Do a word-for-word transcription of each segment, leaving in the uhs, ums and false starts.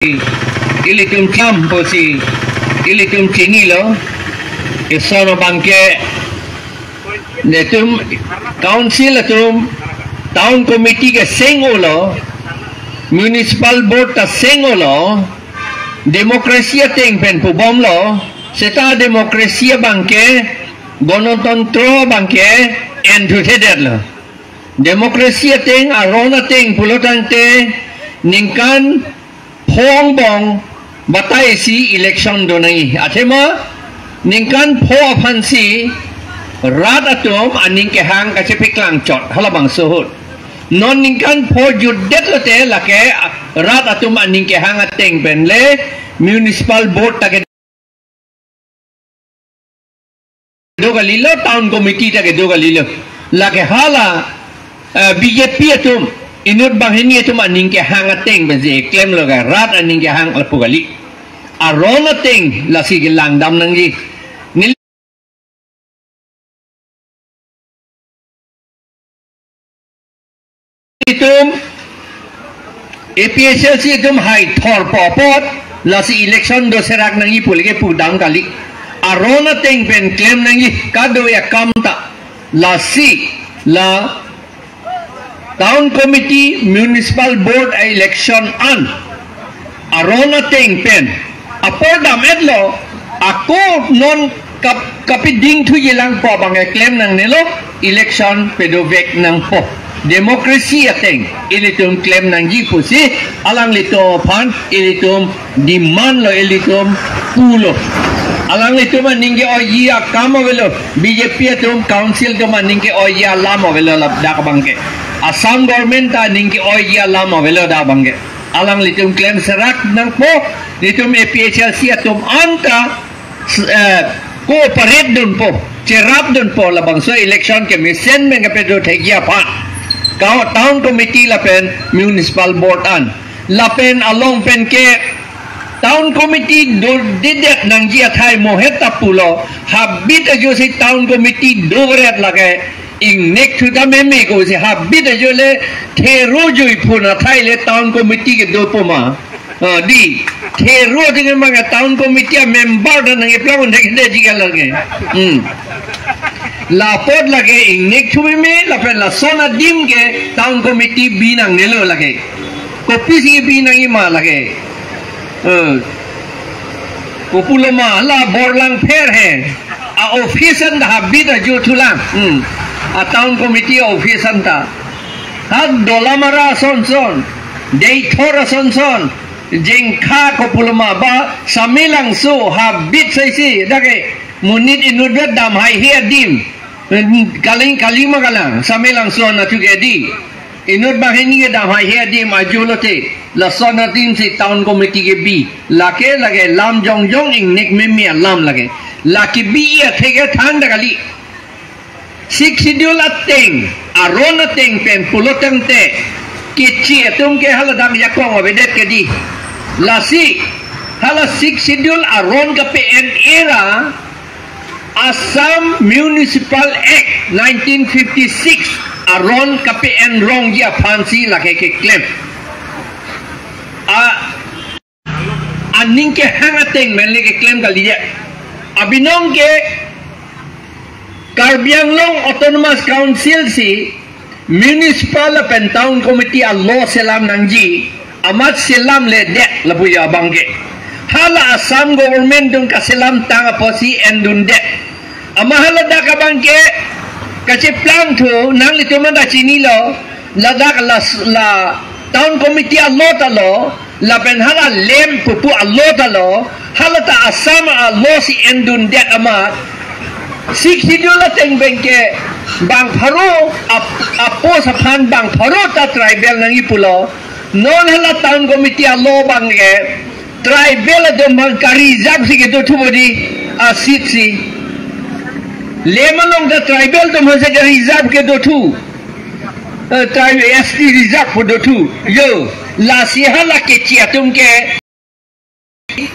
ilitum cham pusi ilitum chinilo. Eson abangke netum council atum town committee ke seng-olo, municipal board ta seng-olo, democracy ateng pen pubomlo, seta democracy abangke, gonotontro abangke enthudetlo. Democracy ateng, aron ateng pulotangte ningkan pho angbong batai si election do nangji. Athema ningkan pho aphansi rat atum aning kehang kachepeklang chot, halabangso ahut. Non ningkan pho jutdetlote lake rat atum aning kehang ateng pen le municipal board ta ke do kalilo, town committee ta ke do kalilo. Lake hala, eh, B J P atum, inut banghini atum aning kehang ateng pensi klemlo ke, rat aning kehang lapu kali. Aron ateng lasi kelangdam nangji. Nelitum A P H L C atum hai thor po apot lasi election do serak nangji pu le ke pudam kali. Aron ateng pen klem nangji kadokave akam ta. Lasi la town committee, municipal board election an aron ateng pen apor dam-etlo, ako non kap-, kapiding thujilang po abang klem nangnelo, election pedovek nangpo. Democracy ateng ilitum klem nangji pusi alanglitum aphan ilitum demand lo, ilitum pulo. Alanglitum aning ke-oiji akam avelo, B J P atum council atum aning ke-oiji alam avelo ladak abangke. Assam government ta aning ke-oiji alam avelo dak abangke. Alanglitum klem serak nangpo, nelitum A P H L C atum anta, eh, cooperate dunpo, cherap dunpo labangso election kemesen pen kepedo thekji aphan. Ka town committee lapen municipal board an. Lapen along pen ke town committee dodedet nangji athai mohet ta pulo, habit ajo si town committee doret lake, ingnek thu ta meme ko si habit ajo le thero jui phun athai le town committee kedo puma. Ah, di, thero atum mang town committee a member ta nangkeplang un thekde ji kalang ke. Hmm. Lapot lake ingnek thu meme, lapen lason adim ke town committee bi nangnelo lake. Kopisi bi nangji ma lake. Eh. Kopuloma la borlang pher he. A office anta habit ajo thulang. Hmm. A town committee office anta. Ha Dolamara ason son, Deithor ason son, Jengkha kopuloma ba, Samelangso habit saisi, dak ke monit inutvet dam haihe adim. Kaling kalima kalang, Samelangso anatthu ke di. Inut banghini kedam haihe adim ajo lote, lason adim si town committee kebi. Lake, lake lam jongjong ingnek meme alam lake. La kebi atheke than dak kali. Sixth Schedule ateng, aron ateng pen pulotangte, Keche atum ke haladak jakong avedet ke di. Lasi, hala Sixth Schedule aron kape-en era, Assam Municipal Act nineteen fifty-six aron kape-en rongji aphansi lake keklem. A, aning kehang ateng pen le keklem kalidet. Abinong ke Karbi Anglong Autonomous Council si municipal lapen town committee a-law selam nangji, amat selamledet lapuji abangke. Hala Assam government atum kaselam tang apotsi endundet. Amat haladak abangke kacheplang thu nanglitum anta chinilo, ladak la, la town committee a-law ta lo, lapen hala lem pupu a-law ta lo, hala ta Assam a-law si endundet amat. Sixth Schedule ateng pen ke bang pharo ap-, a-post aphan bang pharo ta tribal nangji pulo. Non hala town committee a-law abangke tribal atum aphan ka-reserve si kedo thu bodi a-seat si. Lem along ta tribal atum aphan si ka-reserve kedo thu. Eh, tribal S T reserve pu do thu. Yo, lasi hala Keche atum ke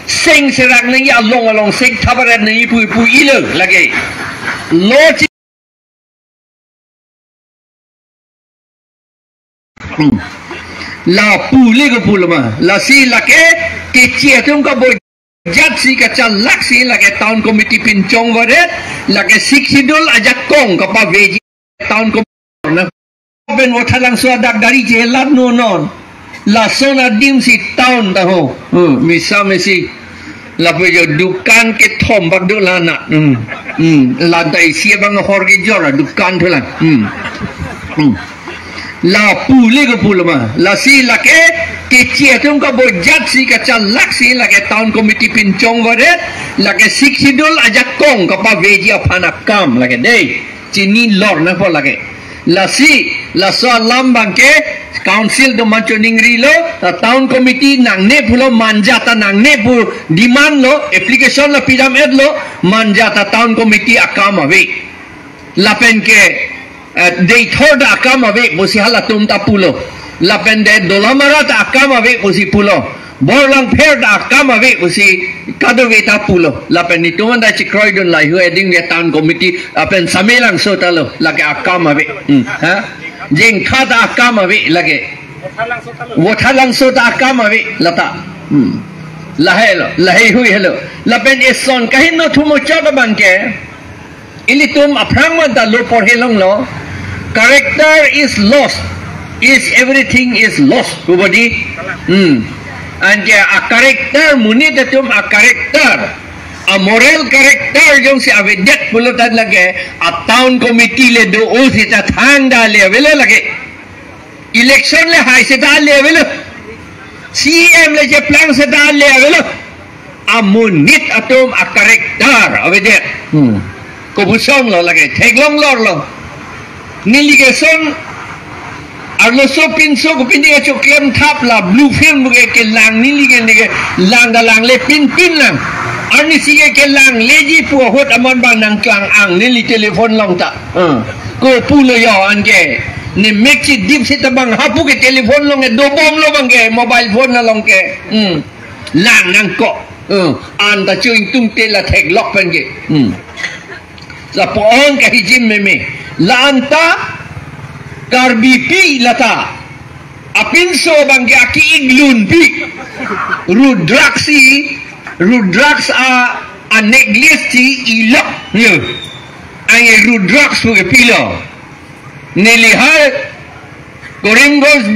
seng serak nangji, along along seng thabarat nangji pu, pu ilo lake. Lo chi- Hmm. Lapu le kopulo ma. Lasi lake keche atum kabojat si kachalak si lake town committee pinchong varet, lake Sixth Schedule ajakong kapaveji town committee na. Pen Vothatlangso adak dari chelat no non. Lason adim si town ta ho. Hmm, misa mesi. Lapu jo dukan kethom bak do lana. Hmm. Hmm. Lanta isi abang hor kejor dukan thulang. Hmm. Hmm. Lapu le kopulo ma. Lasi lake keche atum kabojat si kachalak si lake town committee pinchong varet, lake Sixth Schedule ajakong kapaveji aphan akam lake dei. Chini lor nangpo lake. Lasi, laso alam abangke council do mancho ningrilo, ta town committee nangne pulo, manja ta nangne pu demand lo, application lo pidam-et lo, manja ta town committee akam ave. Lapen ke, eh, Deithor ta akam ave pusi halatum ta pulo. Lapen de Dolamara ta akam ave pusi pulo. Borlangpher ta akam ave pusi kadokave ta pulo. Lapen netum anta chekroidun lahai-hui ading ke town committee lapen Samelangso ta lo lake akam ave. Hmm. Ha? Jengkha ta akam ave lake. Vothatlangso ta akam ave lata. Hmm. Lahai lo, lahai-hui helo. Lapen eson kaheno thumo chot abangke. Ilitum aphrang anta lo porhe longlo. Character is lost. Is everything is lost. Pu bodi. Hmm. Anke a-character monit atum a-character. A-moral character jongsi avedet pulote lake a-town committee le do-o seta thangta le avelo lake. Election le hai seta le avelo. C E M le cheplang seta le avelo. Amonit atum a-character avedet. Hmm. Kopuson lo lake, theklong lor lo. Neli ke son, arloso pinso kopine ke choklem thap la blue film ke kelang neli ke neke lang ta langle pinpin lang. Arnisi ke kelangleji pu ahut amat abang nangklang-ang neli telephone along ta. Hmm. Kopulo yo anke. Ne mek chidip seta bang hapu ke telephone along ke dobomlo abangke mobile phone along ke. Hmm. Lang nangkok. Hmm. Anta chu ingtungte la theklok pen ke. Hmm. Lapu-an kahijim meme. La anta Karbipi lata. Apinso abangke aki-iglunpi. Rudraksh si, Rudraksh a, a-necklace si ilok. Yo. Anke Rudraksh pu ke pilo. Neli ha Karimganj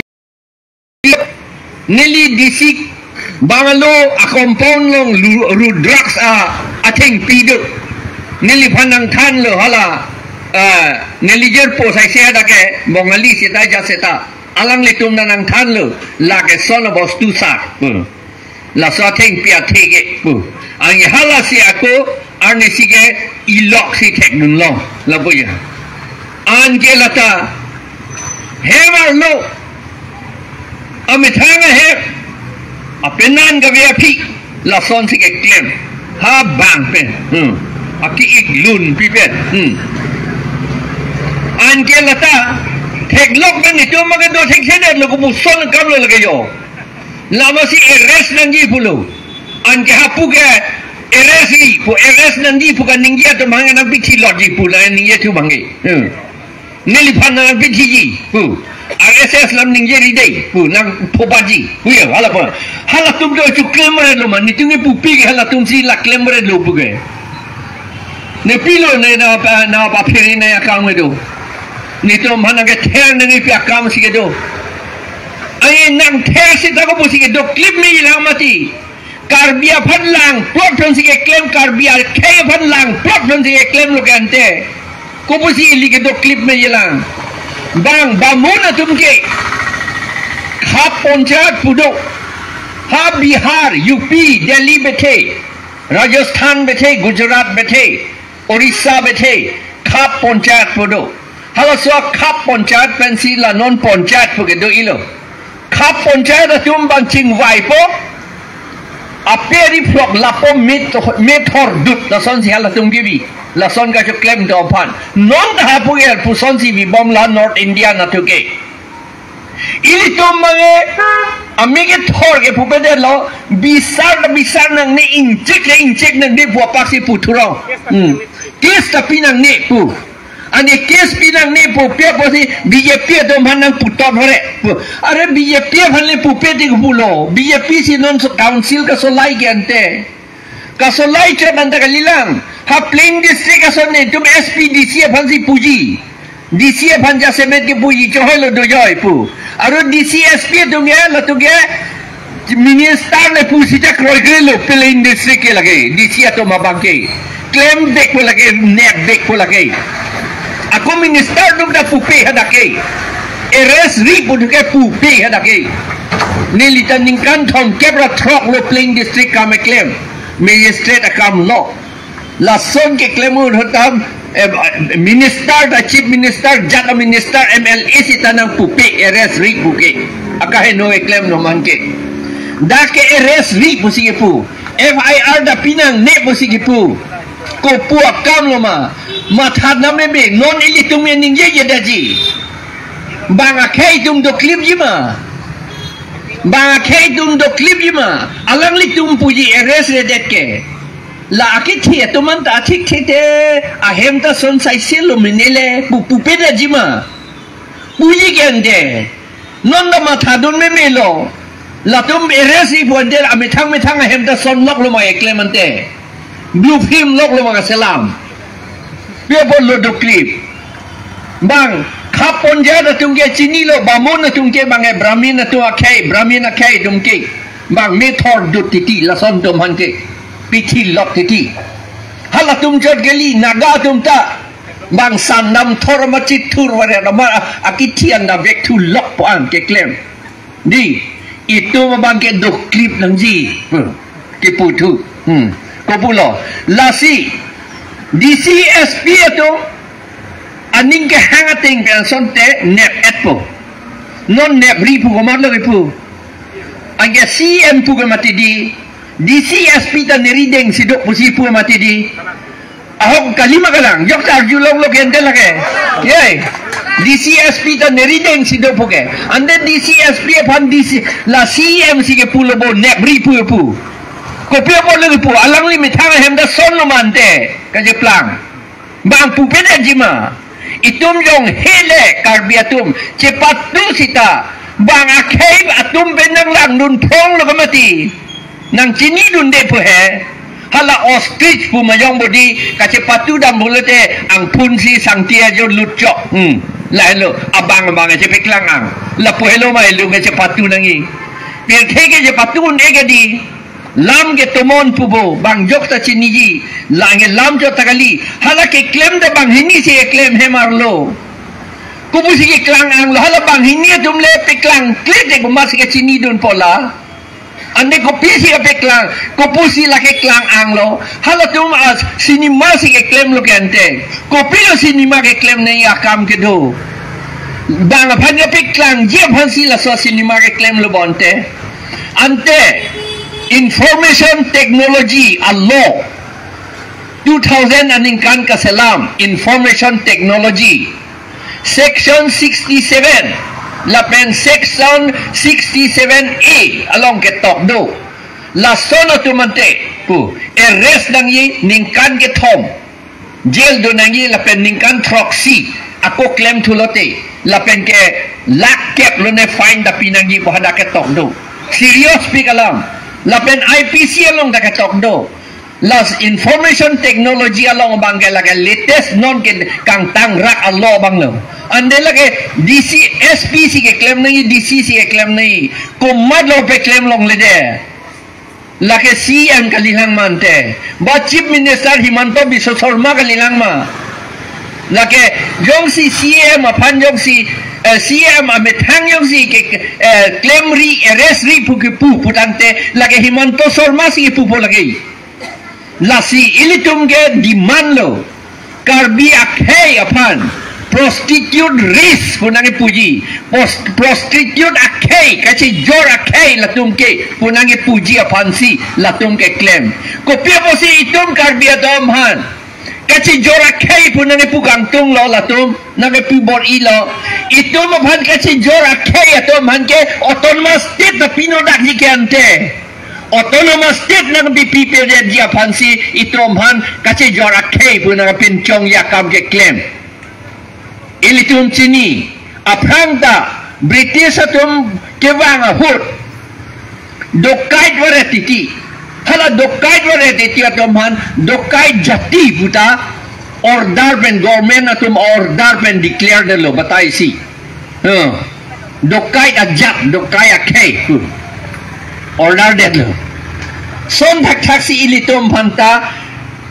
neli D C bungalow a-compound along Ru-, Rudraksh a, athengpi do. Neliphan nangthanlo hala, ah, neli jirpo saise adake Bongali seta ja seta. Alanglitum ta nangthanlo, lake son abostu sa. Hmm. Laso athengpi atheke pu. Anke halasi ako arnisi ke ilok si thekdunlo. Lapu ya. Anke lata hem arlo. Amethang ahem. Apenan kave aphi. Lasonsi keklem. Ha bang pen. Hmm. Aki-iglunpi pen. Hmm. Anke lata theklok pen itum abangke do thekthedet lo kopuson akam lo lake yo. Lama si arrest nangji pulo. Anke hapu ke arrest-i pu, arrest nangji pu kaningje atum abangke nangpithilotji pu la ningje thu abangke. Hmm. Neliphan nangpithiji pu. R S S alam ningje ridei pu nangphobaji pu ya hala pu. Halatum do choklem varet lo ma, netum ke pupi ke halatum si la klem varet lo pu ke. Ne pilo ne na pa, na paphere ne akam kedo. Netum aphan nangkether nangji pi akam si kedo. Ai nangther seta kopusi kedoklip melang mati. Karbi aphan langplot aphansi keklem, Karbi akhei aphan langplot aphansi keklemlo ke ante. Kopusi ili kedoklip melang. Bang, bamun atum ke. Khap ponchayat pu do. Ha Bihar, U P, Delhi bethe. Rajasthan bethe, Gujarat bethe, Orissa bethe, khap ponchayat pu do. Halaso khap ponchayat pensi la non ponchayat pu kedo-ilo. Khap ponchayat atum bang chingvaipo. Ape ri phlok lapu mit, mit hordut. Lasonsi halatum kebi. Lason kachoklem do aphan. Non ta hapu ke pusonsi bibom la North India natu ke. Ilitum abangke, amike thor ke pupedetlo, bisar ta bisar nangne, ingchik ta ingchik nangne pu apaksi puthurong. Hmm. Case ta pi nangne pu. Ani case pinangne pu, pi apotsi B J P atum aphan nangputot hore. Are B J P aphan le pupe tik pulo. B J P si non so council kasolai ke ante. Kasolai chot anta kalilang. Ha plain district ason netum S P D C aphansi puji. D C aphan jasemet kepuji chohoi lo dojoi pu. Aru D C S P atum ke latum ke minister le pu sita kroikre lo plain district ke lake. D C atum abang ke. Klem bek pu lake, nep bek pu lake. Ako minister atum ta pupe hadak ke. Arrest ri pu ke pupe hadak ke. Neli ta ningkan thomkep ra throk lo plain district kam keklem. Magistrate akam lo. Lason keklem un hotam, eh, minister ta, chief minister, jat a minister, M L A sita nangpupe arrest ri pu ke. Akaheno keklem no man ke. Dak ke arrest ri pusi kepu. F I R ta pinangne pusi kepu. Kopu akam lo ma. Matha name be non ilitum ningjeje daji. Bang akhei atum doklipji ma. Bang akhei atum doklipji ma. Alanglitum puji arrest redet ke. La akithi atum anta athik thite ahem ta son saisel lo mene le pu pupe daji ma. Puji ke ante. Non ta matha dun meme lo. Latum arrest ri pu ante amethang methang ahem ta son lok lo ma keklem ante. Blue film lok lo ma kaselam. Pi apot lo doklip. Bang khap ponjat atum ke chini lo, bamun atum ke bang e Brahmin atum akhei, Brahmin akhei atum ke. Bang methor dut titi lason atum aphan ke. Pithi lok titi. Halatum chot kali Naga atum ta. Bang sandam thor ma chithur vare damar a-, akithi anta vek thu lok po an keklem. Di, itum abang ke doklip nangji. Hmm. Kepu thu. Hmm. Kopulo. Lasi D C S P atum aning kehang ateng pen asonte nep-et po. Non nep ri pu komatlo kepu. Anke C M pu ke mati di. D C S P ta neri dengsi do pusi pu mati di. Ahok kalima kalang, jok ta arjulong lo ke ante lake. Ye. D C S P ta neri dengsi do pu ke. Ante D C S P aphan D C la C M si kepu lo bo nep ri pu pu. Kopi apot lo kepu, alangli methang ahem ta son lo ma ante. Kacheplang. Bang pupe daji ma. Itum jong hele Karbi atum. Chepatu sita. Bang akhei atum pen nanglang dun phong lo ke mati. Nangchini dunde pu he. Hala ostrich pu majong bodi kachepatu dam pulote angphun si sangti ajo lutchok. Hmm. Lahelo abang abang chepeklang ang. Lapu helo ma helo kachepatu nangji. Pirthe kachepatu un-e ke di. Lam ke tomon pu bo, bang jok ta chiniji, lang ke lam jok ta kali, hala keklem ta banghini si keklem hem arlo. Kopusi keklang ang lo, hala banghini atum le peklang kle te komatsi kechini dun po la. Ante kopisi kepeklang, kopusi la keklang ang lo, halatum as cinema si keklem lo ke ante. Kopilo cinema keklem nangji akam kedo. Bang aphan kepeklangji aphansi laso cinema keklem lo bo ante. Ante information technology a law two thousand aningkan kaselam information technology section sixty-seven lapen section sixty-seven A along ketok do. Lason atum ante pu arrest nangji ningkan kethom. Jail do nangji lapen ningkan throksi ako klem thulote lapen ke lakh kep lone fine ta pi nangji pu hadak ketok do. Serious pik alam. Lapen I P C along ta ketok do. Las information technology along abang ke lake latest non ke kangtang rak a law abang lo. Ante lake D C, S P si keklem nangji, D C si keklem nangji. Komatlo peklem longle de. Lake C M kalilang ma ante. Ba Chief Minister Himanta Biswa Sarma kalilang ma. Lake jongsi C M aphan jongsi, eh, C M amethang jongsi ke, eh, klem ri, arrest ri pu kepu pu tangte lake Himanta Sarma si pupo lake. Lasi ilitum ke demand lo. Karbi akhei aphan prostitute race pu nangkepuji. Pros-, prostitute akhei, kachejor akhei latum ke pu nangkepuji aphansi latum keklem. Kopi apotsi itum Karbi atum aphan kachejor akhei pu nangkepu kangtung lo latum, nangkepu bor-i lo. Itum aphan kachejor akhei atum aphan ke autonomous state ta pino dakji ke ante. Autonomous state nangpipi pedet ji aphansi itum aphan kachejor akhei pu nangpinchongji akam keklem. Ilitum chini, aphrang ta British atum kevang ahut dokait varet titi. Hala dokait varet titi atum aphan dokait jati puta order pen, government atum order pen declare detlo, batai si. Huh. Dokait ajat, dokait akhei pu order detlo. Lason thakthak si ilitum aphan ta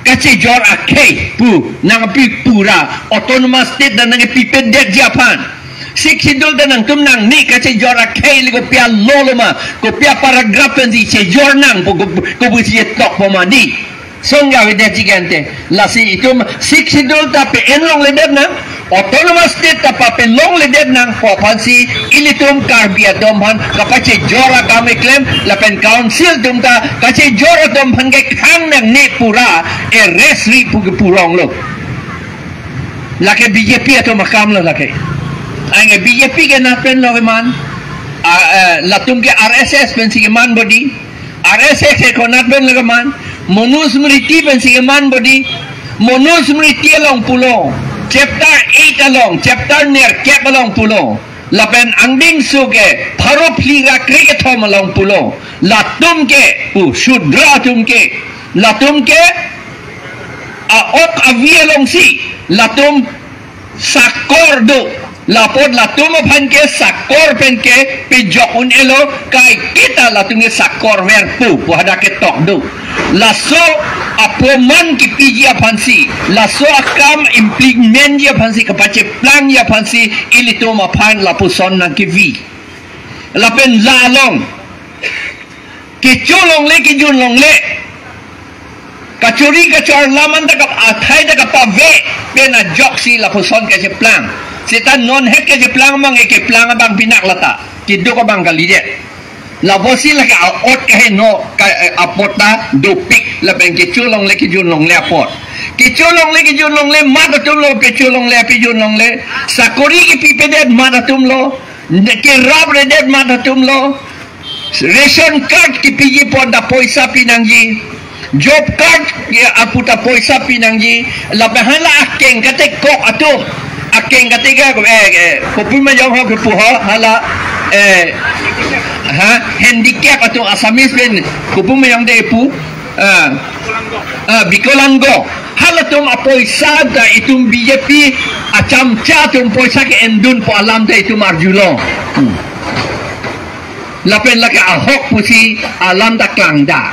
kachejor akhei pu nangpi pura, autonomous state ta nangpi pedetji aphan. Sixth Schedule ta nangtum nangne, kachejor akhei le kopi alolo ma, kopi aparagraph pensi chejor nang pu, ko, ko pusi tok po ma di. Lason ke avedetji ke ante. Lasi itum Sixth Schedule ta pe-en longledet nang, autonomous state ta pape longledet nang pu aphansi ilitum Karbi atum aphan kapachejor akam keklem, lapen council atum ta kachejor atum aphan kekhang nangne pura, arrest ri pu kepuronglo. Lake B J P atum akam lo lake. Anke B J P ke nat pen lo keman. A, eh, latum ke R S S pensi keman bodi. R S S ke konat pen lo keman. Manusmriti pensi keman bodi. Manusmriti along pulo. Chapter eight along, chapter nerkep along pulo. Lapen angdengso ke pharo phli ra krekethom along pulo. Latum ke, pu, Shudra atum ke, latum ke a-ok avi alongsi latum sakor do. Lapot latum aphan ke sakor pen ke pejok un-elo, kaiketa latum ke sakor ver pu, pu hadak ketok do. Laso aproman kepiji aphansi, laso akam implement ji aphansi, kapacheplangji aphansi ilitum aphan lapuson nangkevi. Lapen la along kecho longle, kejun longle, kachori kachor alam anta kap athai ta kapave pen ajoksi lapuson kacheplang. Seta non het kacheplang abang, ekeplang abang pinak lata, keduk abang kalidet. Lapusi lake a-ot kaheno ka, eh, apot ta dopik, lapen kecho longle kejun longle apot. Kecho longle kejun longle mat atum lo, kecho longle kejun longle. Sakori kepipedet mat atum lo, kerap redet mat atum lo. Ration card kepiji apot ta poisa pinangji. Job card ya aputa poisa pinangji. Lapen hala akeng katekok atum. Akeng katekok, eh, eh, kopi ma jong ho kepu ho, hala, eh, ha, handicap atum Assamese pen kopi ma jong de pu. Ah, ah, Bikolango. Halatum apoisa ta itum B J P achamcha atum poisa ke-endun pu alam ta itum arjulo. Hmm. Lapen lake ahok pusi alam ta klangda.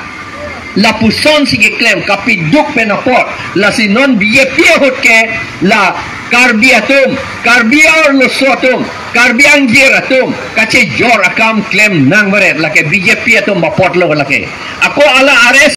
Lapusonsi keklem kapiduk pen apot. Lasi non B J P ahut ke la Karbi atum, Karbi Arloso atum, Karbi Angjir atum kachejor akam klem nangvaret, lake B J P atum apotlo lake. Ako hala R S